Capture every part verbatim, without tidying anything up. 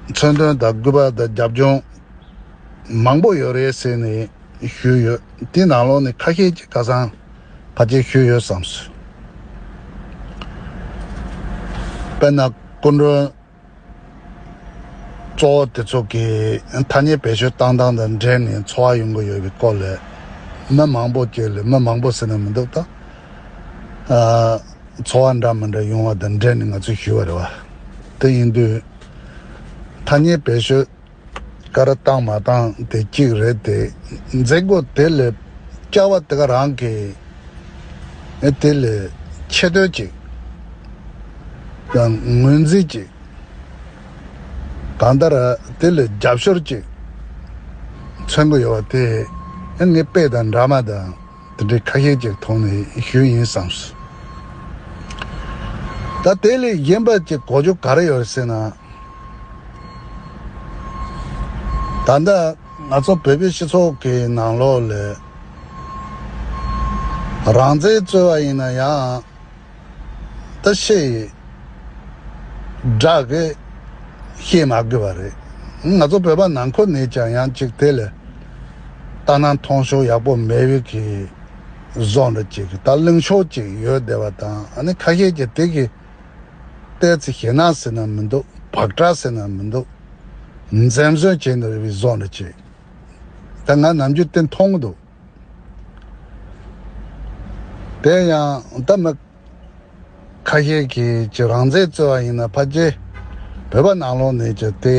མཚོན་དོན་དང་དགོས་པ་དང་རྒྱབ་ལྗོངས་མང་པོ་ཡོད་རེད་ཟེར་ནས་ཞུས་ཡོད། དེ་ནང་ལོགས་ནས་ཁ་ཤས་ཀྱིས་ཁ་སང་ཕལ་ཆེར་ཞུས་ཡོད་བསམ་སོང་། དཔེར་ན་སྐུ་མགྲོན་གཙོ་བོ་དེ་ཚོ་གིས་ཐ་སྙད་བེད་སྤྱོད་བཏང་སྟངས་དང་འབྲེལ་ནས་ཚོར་བ་ཡོང་གི་ཡོད་པའི་སྐོར་ལ་མི་མང་པོ་ཅིག་ལ། མི་མང་པོ་ཟེར་ན་མི་འདུག་ད། ཨ། ཚོར་བ་འདྲ་མི་འདྲ་ཡོང་བ་དང་འབྲེལ་ནས་ང་ཚོས་ཞུས་པ་རེད་བ། དེ་ཡིན་དུས་ཐ་སྙད་བེད་སྤྱོད་ག་རེ་བཏང་མ་བཏང་དེ་གཅིག་རེད་དེ། མཛད་སྒོ་དེ་ལ་བཅར་བ་དེ་ག་རང་གིས་ཨེ་དེ་ལ་ཆེ་བསྟོད་ཅིག་དང་ངོས་འཛིན་ཅིག་གང་ལྟར་དེ་ལ་རྒྱབ་སྐྱོར་ཅིག་མཚོན་གྱི་ཡོད་པ་དེ་ཨེ་ངས་དཔེ་དང་འདྲ་མ་དང་། དེ་འདྲའི་ཁ་ཤས་ཅིག་ཐོག་ནས་ཞུས་ཡིན་བསམས། ད་དེ་ལས་གཞན་པ་ཅིག་གོ་རྒྱུ་ག་རེ་ཡོད་རེད་ཟེར་ན། ད་ལྟ་ང་ཚོ་བོད་པའི་སྤྱི་ཚོགས་ཀྱི་ནང་ལོགས་ལ་རང་བཙན་རྩོད་པ་ཡིན་ན་ཡང་ད་བཤད་ཡི་སྒྲ་གི་བཤད་མ་དགོས་པ་རེད། ང་ཚོ་བོད་པ་ནང་ཁུལ་ནས་ཀྱང་ཡང་ཅིག་དེ་ལ་ལྟ་སྣང་མཐོང་ཕྱོགས་ཡག་པོ་མེད་པའི་གི་བཟོ་འདྲ་ཅིག་ད་གླེང་ཕྱོགས་ཅིག་ཡོད་བསྡད་པ་དང་། ཨ་ནི་ཁ་ཤས་ཀྱིས་དེ་གི་ཏོག་ཙམ་ཞེད་སྣང་ཟེར་ན་མི་འདུག་བག་ཁྲ་ཟེར་ན་མི་འདུག་འཛེམ་ཟོན་བྱས་འདུག་པའི་བཟོ་འདྲ་ཅིག་ད་ང་ནམ་རྒྱུན་དེ་མཐོང་གི་འདུག་དེ་ཡང་ད་མི་ཁ་ཤས་ཀྱིས་ཅིག་རང་བཙན་རྩོད་པ་ཡིན་ན་ཕལ་ཆེར་བོད་པ་ནང་ལོགས་ནས་ཀྱི་དེ་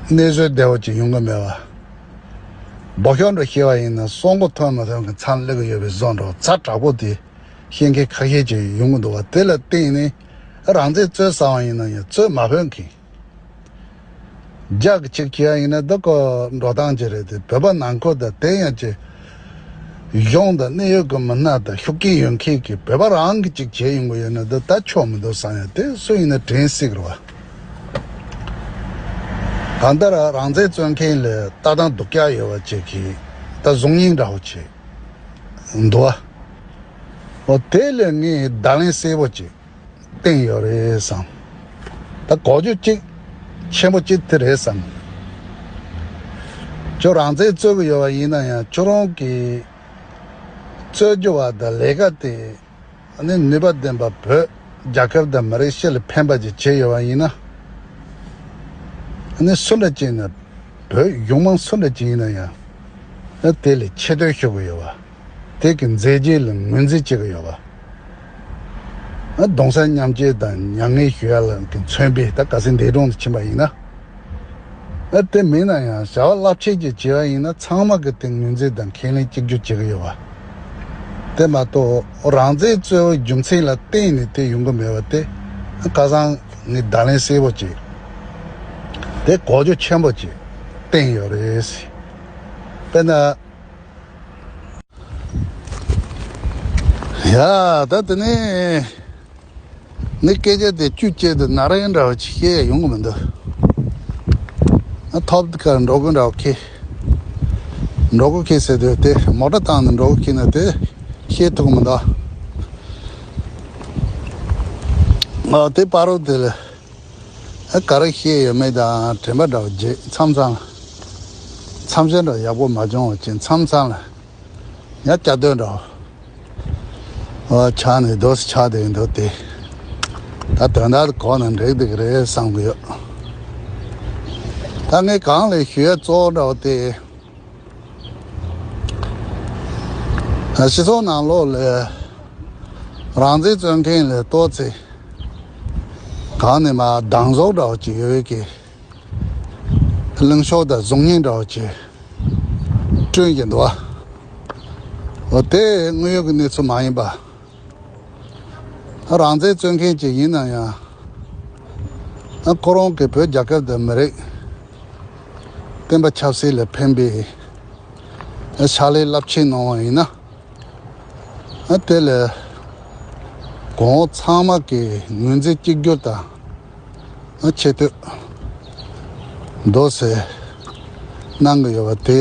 གནས་བཟོད་བདེ་བོ་ཅིག་ཡོང་གི་མེད་པ། འབོད་ཤོག་འདྲ་བཤད་པ་ཡིན་ན་གསོལ་མགོ་ཐོན་མ་ཐོན་གྱི་མཚམས་སླེབས་ཀྱི་ཡོད་པའི་བཟོ་འདྲ་ཛ་དྲག་པོ་དེ་བཤད་མཁན་ཁ་ཤས་ཅིག་ཡོང་གི་འདུག་བ། དེ་ལ་བརྟེན་ནས་རང་བཙན་རྩོད་བསམ་པ་ཡིན་ན་ཡང་རྩོད་མ་ཕོད་མཁན། རྒྱ་གི་ཅིག་བྱས་ཡིན་ན་འདི་ཀོ་འགྲོ་སྟངས་ཅིག་རེད་དེ། བོད་པ་ནང་ཁུལ་དང་དེ་ཡང་ཅིག་གཞུང་དང་གནད་ཡོད་ཀྱི་མི་སྣ་དང་ཤུགས་རྐྱེན་ཡོད་མཁན་གྱིས་བོད་པ་རང་གིས་ཅིག་བྱས་ཡོང་གི་ཡོད་ན་འདི་ད་ཆོག་མི་འདུག་བསམ་ཡ། དེ་སུ་ཡིན་ན་དྲན་སྲིད་ཀྱི་རེད་བ། གང་ལྟར་རང་བཙན་རྩོད་མཁན་ལ་ལྟ་སྟངས་སྡུག་ཅག་ཡོད་པ་ཅིག་གིས་ད་བཟང་ངན་འདྲ་བོ་བྱས་འདུག་བ། འོ་དེ་ལ་ངས་བརྡ་ལན་གསལ་པོ་ཅིག་བསྟན་ཡོད་རེད་བསམ། ད་གོ་རྒྱུ་གཅིག་ཆེན་པོ་གཅིག་དེ་རེད་བསམ། ཁྱོད་རང་བཙན་རྩོད་ཀྱི་ཡོད་པ་ཡིན་ན་ཡང་ཁྱོད་རང་གི་རྩོད་རྒྱུ་བ་དང་ལས་ཀ་དེ་ནི་ནུས་པ་ལྡན་པ་བོད་རྒྱལ་ཁབ་དང་མི་རིགས་སྤྱི་ལ་ཕན་པ་ཅིག་བྱས་ཡོད་པ་ཡིན་ན། ནི་སུ་འདྲ་ཅིག་ཡིན་ན། བོད་གཞུང་མང་སུ་འདྲ་ཅིག་ཡིན་ན་ཡང་དེ་ལ་ཆེ་བསྟོད་ཞུ་གི་ཡོད་པ། དེ་གི་མཛད་རྗེས་ལ་ངོས་འཛིན་བྱེད་ཀྱི་ཡོད་པ། ཨ། གདུང་སེམས་མཉམ་སྐྱེད་དང་མྱ་ངན་ཞུ་ཡ་ལ་གི་མཚོན་པའི་ད་ག་ཟེ་འདས་གྲོངས་དུ་ཕྱིན་པ་ཡིན་ན། ཨ། དེ་མིན་ན་ཡང་བྱ་བ་རླབས་ཆེན་ཅིག་བྱས་པ་ཡིན་ན་ཚང་མ་གི་དེ་ངོས་འཛིན་དང་ཁས་ལེན་གཅིག་གྱུར་བྱེད་ཀྱི་ཡོད་པ། དེ་མ་གཏོགས་རང་བཙན་རྩོད་པའི་རྒྱུ་མཚན་ལ་བརྟེན་ནས་དེ་ཡོང་གི་མེད་པ་དེ་ཁ་སང་ངས་བརྡ་ལན་གསལ་པོ་ཅིག་དེ་གོ་རྒྱུ་ཆེན་པོ་ཅིག་བསྟན་ཡོད་རེད། དཔེར་ན། ཡ། ད་དེ་ནས་ངས་སྐད་ཆ་དེ་བཅུ་བཅད་དུ་ན་རེ་འདྲ་བ་ཅིག་བཤད་ཡོང་གི་མི་འདུག་ཨ། ཐོབ་ཁར་འགྲོ་གི་འདྲ་བ་ཁེ། འགྲོ་གི་ཁེ་ཟེར་དུས་དེ་མོ་ཊ་བཏང་ནས་འགྲོ་གི་ཁེ་ན་དེ་བཤད་ཐུབ་གི་མི་འདུག་ཨ། དེ་བར་དུ་དེ་ལ་ཨ་ག་རེ་བཤད་ཡོད་མེད་དང་དྲན་པ་འདྲ་བ་བརྗེད། མཚམས་མཚམས་མཚམས་བཞག་འདྲ་ཡག་པོ་མ་བྱུང་བ་བྱས། མཚམས་མཚམས་ལ་ཡང་སྐྱ་སྟོད་འདྲ་བོ། ཨོ། ཆགས་ནས་རྡོ་སུ་ཆགས་བསྡད་འདུག་སྟེ། ད་དོན་དག་གོ་ན་འགྲིག་འདུག་རེད་བསམ་གི་ཡོད། ད་ངས་གང་ལས་ཞུ་ཡ་གཙོ་བོ་འདྲ་བོ་དེ། སྤྱི་ཚོགས་ནང་ལོགས་ལ་རང་བཙན་རྩོད་མཁན་ལ་ཏོག་ཙེ་གང་ནས་མ་སྡང་ཟུག་འདྲ་བོ་ཅིག་ཡོད་ཀི། གླེང་ཕྱོགས་དང་བཟང་ངན་འདྲ་བོ་ཅིག་བསྐྲུན་གྱི་འདུག་བ། འོ་དེ་དངོས་ཡོད་ཀྱི་གནས་ཚུལ་མ་ཡིན་པ། རང་བཙན་རྩོད་མཁན་ཅིག་ཡིན་ན་ཡང་། ཁོ་རང་གི་བོད་རྒྱལ་ཁབ་དང་མི་རིགས་བསྟན་པ་ཆབ་སྲིད་ལ་ཕན་པའི་ཕྱག་ལས་རླབས་ཆེན་གནང་བ་ཡིན་ན། ཨ། དེ་ལས་གོང་འོག་ཚང་མ་གིས་ངོས་འཛིན་གཅིག་གྱུར་དང་། ཨ། ཆེ་བསྟོད་འདུག་སེ་གནང་གི་ཡོད་པ་དེ།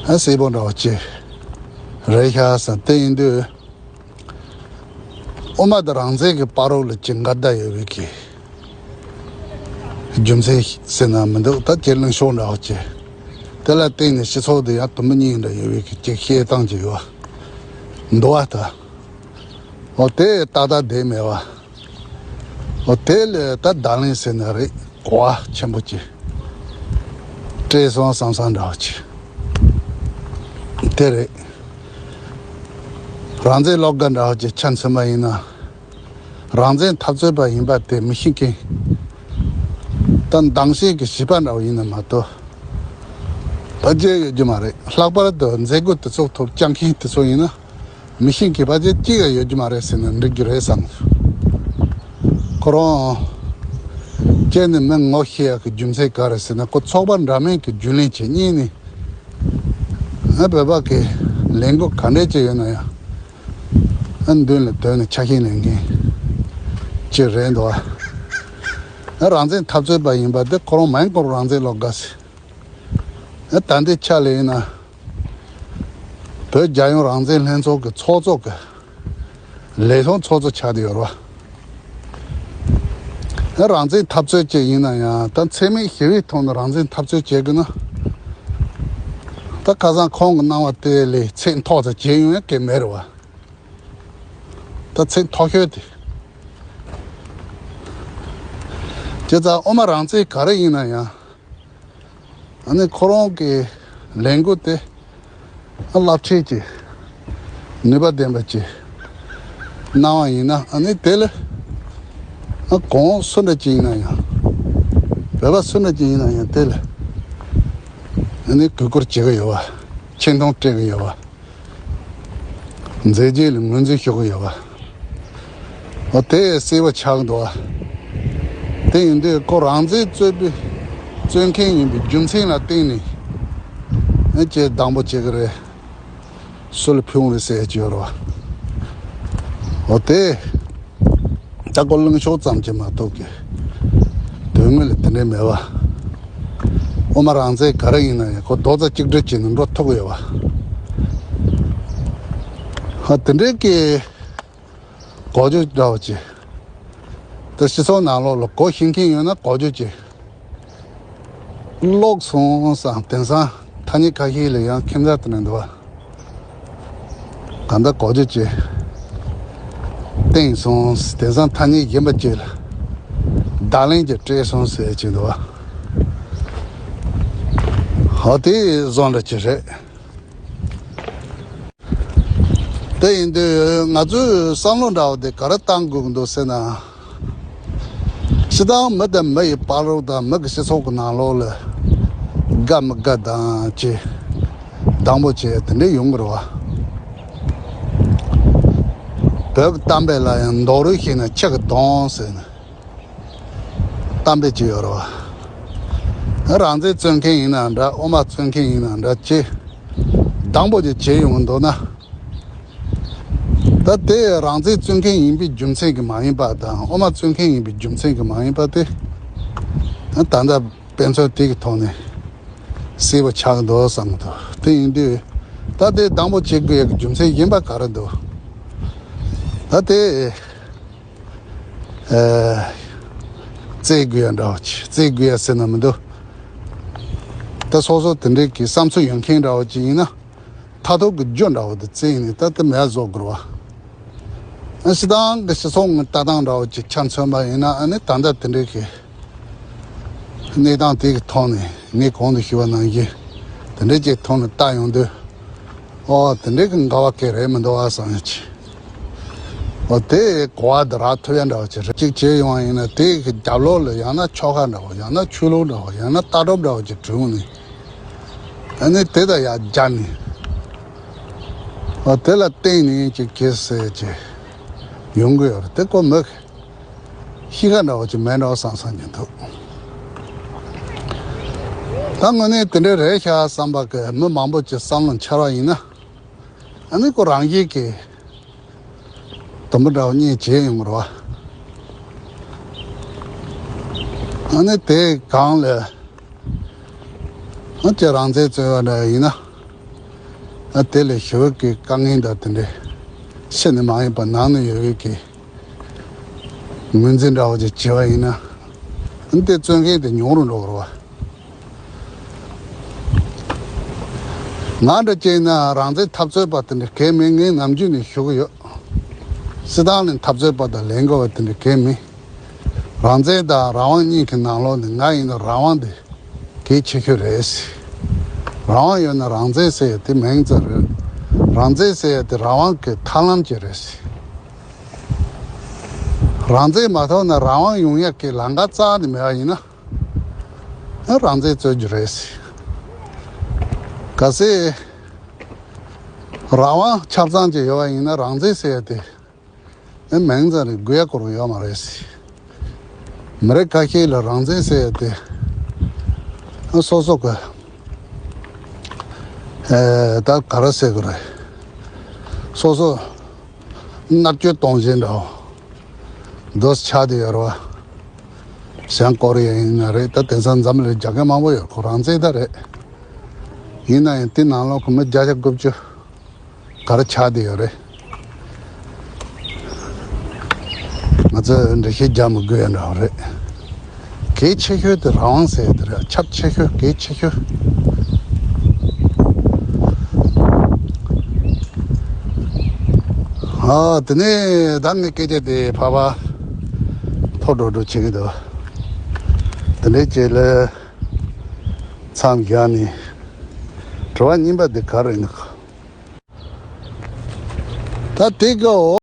ཨ། གསལ་པོ་འདྲ་བ་ཅིག་རེད་ཤག་བསམ། དེ་ཡིན་དུས་དབུ་མ་དང་རང་བཙན་གྱི་བར་རོགས་ལ་ཅིག་འགལ་ཟླ་ཡོད་པའི་གི། རྒྱུ་མཚན་ཟེར་ན་མི་འདུག་ད་ཁྱེད་གླེང་ཕྱོགས་འདྲ་བོ་ཅིག་དེ་ལ་བརྟེན་ནས་སྤྱི་ཚོགས་འདི་ཡང་དུམ་བུ་གཉིས་འདྲ་ཡོད་པའི་གི་ཅིག་བཤད་སྟངས་ཅིག་ཡོད་འདུག་བ་ད། འོ་དེ་ཏག་ཏག་བསྡད་མེད་བ། འོ་དེ་ལས་ད་བརྡ་ལན་ཟེར་ན་རེད། གོ་བ་ཆེན་པོ་ཅིག་སྤྲད་སོང་བསམ་བསམ་འདྲ་བོ་ཅིག་དེ་རེད། རང་བཙན་སློབ་ག་འདྲ་བོ་ཅིག་ཆ་མཚོན་པ་ཡིན་ན། རང་བཙན་འཐབ་རྩོད་པ་ཡིན་པ་དེ་མི་ཤེས་མཁན། ད་འདང་ཤེས་ཀྱི་བྱིས་པ་འདྲ་བོ་ཡིན་ན་མ་གཏོགས། ཕལ་ཆེར་ཡོད་རྒྱུ་མ་རེད། ལྷག་པར་དུ་མཛད་སྒོ་དེ་ཚོ་ཐོབ་བསྐྱངས་མཁན་དེ་ཚོ་ཡིན་ན། མི་ཤེས་མཁན་ཕལ་ཆེར་གཅིག་ཡང་ཡོད་རྒྱུ་མ་རེད་ཟེར་ན་འགྲིག་རྒྱུ་རེད་བསམ། ཁོ་རང་། ཁྱེད་ནི་མི་ངོ་ཤེས་ཡག་གི་རྒྱུ་མཚན་ག་རེ་ཟེར་ན་ཁོ་ཚོགས་པ་འདྲ་མིན་གྱི་རྒྱུན་ལས་བྱེད་མཁན་ནི། ཨ་བོད་པ་གི་ལས་འགུལ་ག་འདྲས་ཅིག་ཡོད་ན་ཡང་། ཨ་མདུན་ལ་དོན་ནི་ཆ་ཤས་ལེན་མཁན་ཅིག་རེད་འདུག་ཨ། ཨ་རང་བཙན་འཐབ་རྩོད་པ་ཡིན་པ་དེ་ཁོ་རང་མིང་ཁོ་རང་རང་བཙན་སློབ་ག་ཟེར། ཨ་ད་འདི་ཆ་ལ་ཡིན་ན། བོད་རྒྱལ་ཡོངས་རང་བཙན་ལྷན་ཚོགས་ཀྱི་ཚོགས་གཙོ་གི་ལས་ཁུངས་ཚོགས་གཙོ་ཆགས་བསྡད་ཡོད་རེད་བ། ཨ་རང་བཙན་འཐབ་རྩོད་ཅིག་ཡིན་ན་ཡང་ད་འཚེ་མེད་ཞི་བའི་ཐོག་ནས་རང་བཙན་འཐབ་རྩོད་བྱེད་དགོས་ན། ད་ཁ་སང་ཁོང་གི་གནང་བ་དེ་ལས་ཚད་མཐོ་ཙམ་བྱས་ཡོང་ཡ་གི་མེད་རེད་བ། ད་ཚད་མཐོ་ཤོས་དེ། བྱས་ཙང་དབུ་མ་རང་བཙན་ག་རེ་ཡིན་ན་ཡང་། ཨ་ནི་ཁོ་རང་གི་ལས་འགུལ་དེ་རླབས་ཆེན་གྱི་ནུས་པ་ལྡན་པ་ཅིག་གནང་བ་ཡིན་ན་ཨ་ནི་དེ་ལ་ཨ་གང་སུ་འདྲ་ཅིག་ཡིན་ན་ཡང་། བོད་པ་སུ་འདྲ་ཅིག་ཡིན་ན་ཡང་དེ་ལ་ཨ་ནི་གུས་བཀུར་བྱེད་ཀྱི་ཡོད་པ། ཆེ་མཐོང་སྤྲད་ཀྱི་ཡོད་པ། མཛད་རྗེས་ལ་ངོས་འཛིན་ཞུ་གི་ཡོད་པ། འོ་དེ་གསལ་པོ་ཆགས་འདུག་བ། དེ་ཡིན་དུས་ཁོ་རང་བཙན་རྩོད་པའི་རྩོད་མཁན་ཡིན་པའི་རྒྱུ་མཚན་ལ་བརྟེན་ནས་ཨེ་ཅེ་སྡང་པོ་བྱེད་ཀྱི་རེད། སུ་ལ་ཕུལ་རེད་ཟེར་གྱི་ཡོད་རེད་བ། འོ་དེ། ད་ཁོ་གླེང་ཕྱོགས་ཙམ་གྱིས་མ་གཏོགས་ཀྱི་དོན་དངོས་ལ་དེ་འདྲས་མེད་པ། དབུ་མ་རང་བཙན་ག་རེ་ཡིན་ན་ཡང་ཁོ་རྡོག་རྩ་གཅིག་སྒྲིལ་བྱས་ནས་འགྲོ་ཐུབ་ཀྱི་ཡོད་པ། ཧ་དེ་འདྲས་ཀྱི་གོ་རྒྱུ་འདྲ་བོ་ཅིག་ད་སྤྱི་ཚོགས་ནང་ལོགས་ལ་གོ་ཤེས་མཁན་ཡོད་ན་གོ་རྒྱུ་ཅིག་ཀློག་སོང་བསམ། དེང་སང་ཐ་སྙད་ཁ་ཤས་ལ་ཡང་ཁྱད་མཚར་དུ་ནས་འདུག་བ། གང་ལྟར་གོ་རྒྱུ་ཅིག་བསྟན་སོང་། དེང་སང་ཐ་སྙད་གཞན་པ་ཅིག་ལ་བརྡ་ལན་ཅིག་སྤྲད་སོང་ཟེར་གྱི་འདུག་བ། ཧོ་དེ་བཟོ་འདྲ་ཅིག་རེད། དེ་ཡིན་དུས་ང་ཚོས་བསམ་བློ་འདྲ་བོ་དེ་ག་རེ་བཏང་དགོས་ཀྱི་འདུག་ཟེར་ན། སྤྱིར་བཏང་མི་དང་མི་ཡི་བར་རོགས་དང་མི་གི་སྤྱི་ཚོགས་ཀྱི་ནང་ལོགས་ལ་དགའ་མི་དགའ་དང་ཅི། སྡང་པོ་བྱས་དེ་འདྲས་ཡོང་གི་རེད་བ། བོད་ཀྱི་གཏམ་དཔེ་ལ་ཡང་མདོག་རོས་ཤེས་ན་ཁྱི་གི་གདོང་ཟེར་ནས་གཏམ་དཔེ་ཅིག་ཡོད་རེད་བ། རང་བཙན་རྩོད་མཁན་ཡིན་ན་འདྲ། དབུ་མ་རྩོད་མཁན་ཡིན་ན་འདྲ་ཅི། སྡང་པོ་ཅིག་བྱས་ཡོང་གི་འདུག་ན། ད་དེ་རང་བཙན་རྩོད་མཁན་ཡིན་པའི་རྒྱུ་མཚན་གྱིས་མ་ཡིན་པ་དང་དབུ་མ་རྩོད་མཁན་ཡིན་པའི་རྒྱུ་མཚན་གྱིས་མ་ཡིན་པ་དེ་ད་ལྟ་དཔེ་མཚོན་དེ་གི་ཐོག་ནས་གསལ་པོ་ཆགས་འདུག་བསམ་གི་འདུག་དེ་ཡིན་དུས་ད་དེ་སྡང་པོ་བྱེད་དགོས་ཡག་གི་རྒྱུ་མཚན་གཞན་པ་ག་རེ་འདུག་ད་དེ་ཨ་རྩོད་དགོས་ཡག་འདྲ་བོ་ཅིག་རྩོད་དགོས་ཡག་ཟེར་ན་མི་འདུག་ད་སོ་སོ་དེ་འདྲའི་གི་བསམ་ཚུལ་ཡོད་མཁན་འདྲ་བོ་ཅིག་ཡིན་ན། མཐའ་ཐུག་གི་རྒྱུ་འདྲ་བོ་དེ་བཙལ་ནས་ད་ལྟ་མེད་བཟོ་དགོས་རེད་བ། ཨ་སྤྱིར་བཏང་གི་སྤྱི་ཚོགས་ངོས་ལྟ་སྟངས་འདྲ་བོ་ཅིག་ཆ་མཚོན་པ་ཡིན་ན་ཨ་ནི་ད་ལྟ་དེ་འདྲའི་གི་གནས་སྟངས་དེ་གི་ཐོག་ནས་ངས་གོང་དུ་ཞུས་པ་ནང་བཞིན་དེ་འདྲའི་ཅིག་ཐོག་ནས་ལྟ་ཡོང་དུས་ཨོ་དེ་འདྲའི་གི་འགལ་བ་གང་རེད་མི་འདུག་ཨ་བསམ་ཡོད་ཅིག་ཨོ་དེ་གོ་བ་འདི་རག་ཐུབ་ཡ་འདྲ་བོ་ཅིག་རེད། གཅིག་བྱས་ཡོང་བ་ཡིན་ན་དེ་གི་རྒྱབ་ལོགས་ལ་ཡང་ན་ཆོལ་ཁ་འདྲ་བོ་ཡང་ན་ཆོས་ལུགས་འདྲ་བོ་ཡང་ན་ལྟ་གྲུབ་འདྲ་བོ་ཅིག་བྲིས་འོང་ནས། ཨ་ནི་དེ་དང་ཡང་སྦྱར་ནས། ཨ་དེ་ལ་བརྟེན་ནས་ཅིག་གེ་སེ་ཅིག་ཡོང་གི་ཡོད་རེད། དེ་ཀོ་མི་གཤིས་ཀ་འདྲ་བོ་ཅིག་མེད་འགྲོ་བསམ་བསམ་གྱི་འདུག་ད་དངོས་གནས་དེ་འདྲ་རེད་ཤག་བསམ་པ་གི་མི་མང་པོ་ཅིག་བསམ་བློ་འཆར་བ་ཡིན་ན། ཨ་ནི་ཁོ་རང་བཞིན་གྱིས་དུམ་བུ་འདྲ་བོ་གཉིས་བྱས་ཡོང་གི་རེད་བ། ཨ་ནི་དེ་གང་ལས་ཨ་ཅེ་རང་བཙན་རྩོད་པ་འདྲ་ཡིན་ན། ཨ་དེ་ལས་ཞི་བའི་གི་དཀའ་ངལ་འདྲ་དེ་འདྲའི་ཕྱི་ནས་མ་ཡིན་པ་ནང་ནས་ཡོད་པའི་གི་ངོས་འཛིན་འདྲ་བོ་ཅིག་བྱས་པ་ཡིན་ན། འདི་བཙོན་མཁན་དེ་ཉུང་རུ་འགྲོ་གི་རེད་བ། ང་འདྲ་བྱས་ན་རང་བཙན་འཐབ་རྩོད་པ་དེ་འདྲ་གལ་མེད། ངས་ནམ་རྒྱུན་ནས་ཞུ་གི་ཡོད། སྲིད་ཏང་ནས་འཐབ་རྩོད་པ་དང་ལེན་དགོས་པ་དེ་འདྲ་གལ་མེད། རང་བཙན་དང་རང་དབང་གཉིས་ཀྱི་ནང་ལོགས་ནས་ང་ཡིན་ན་རང་དབང་དེ་གལ་ཆེ་ཤོས་རེད། རང་དབང་ཡོད་ན་རང་བཙན་ཟེར་ཡ་དེ་མིང་ཙམ་རེད། རང་བཙན་ཟེར་ཡ་དེ་རང་དབང་གི་ཐབས་ལམ་ཅིག་རེད། རང་བཙན་མ་ཐོབ་ན་རང་དབང་ཡོང་ཡ་གི་ལམ་ཁ་རྩ་ནས་མེད་པ་ཡིན་ན། ཨ་རང་བཙན་རྩོད་རྒྱུ་རེད། གལ་སྲིད་རང་དབང་ཆ་ཚང་ཅིག་ཡོད་པ་ཡིན་ན་རང་བཙན་ཟེར་ཡ་དེ་ཨ་མིང་ཙམ་རེད། དགོས་ཡ་ཁོ་རང་ཡོད་མ་རེད། མི་རིགས་ཁ་ཤས་ལ་རང་བཙན་ཟེར་ཡ་དེ་ཨ་སོ་སོ་གི་ཨེ་ད་ག་རེ་ཟེར་དགོས་རེད། སོ་སོ་མནར་གཅོད་གཏོང་བཞིན་འདྲ་བོ་འདུག་ཆགས་བསྡད་ཡོད་རེད་བ། བྱང་ཀོ་རི་ཡ་ཡིན་ན་རེད། ད་དེང་སང་འཛམ་གླིང་རྒྱལ་ཁབ་མང་པོ་ཡོད། ཁོ་རང་བཙན་ད་རེད། ཡིན་ན་ཡང་དེ་ནང་ལོགས་ཁོ་མི་བརྒྱ་ཆ་དགུ་བཅུ་ག་རེ་ཆགས་བསྡད་ཡོད་རེད། ང་ཚོས་འགྲེལ་བཤད་རྒྱག་མི་དགོས་ཡ་འདྲ་བོ་རེད། གལ་ཆེ་ཤོས་དེ་རང་དབང་ཟེར་ཡ་དེ་རེད། ཁྱབ་ཆེ་ཤོས་གལ་ཆེ་ཤོས། ཨ་དེ་ནས་ད་ངའི་སྐད་ཆ་དེ་ཕར་ཕར་མཐོ་འགྲོ་འགྲོ་བྱེད་ཀྱི་འདུག་དེ་འདྲའི་རྗེས་ལ་མཚམས་བཞག་ནས་དྲི་བ་གཉིས་པ་དེ་ག་རེ་ཡིན་ནམ། ད་དེ་གའོ།